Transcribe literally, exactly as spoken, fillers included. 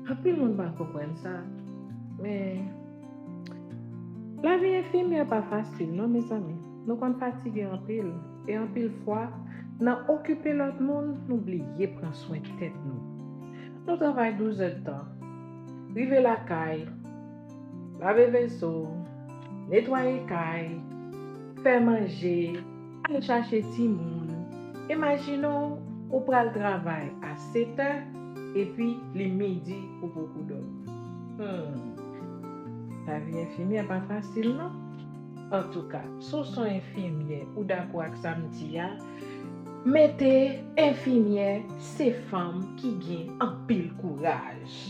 Anpil moun pa konprann sa, men lavi enfimyè pa fasil non, mezanmi. Nou konn fatige anpil, e anpil fwa, nan okipe lòt moun, nou bliye pran swen tèt nou. Nou travay douz èdtan, rive lakay, lave veso, netwaye kay, fè manje, al chache timoun. Imajine w, ou pral travay a sèt è, epi li midi, ou poko dòmi. Hmm. Lavi enfimyè pa fasil non. Antouka, si w se yon enfimyè, ou dakò ak sa m di a, mete enfimyè se fanm ki gen anpil kouraj.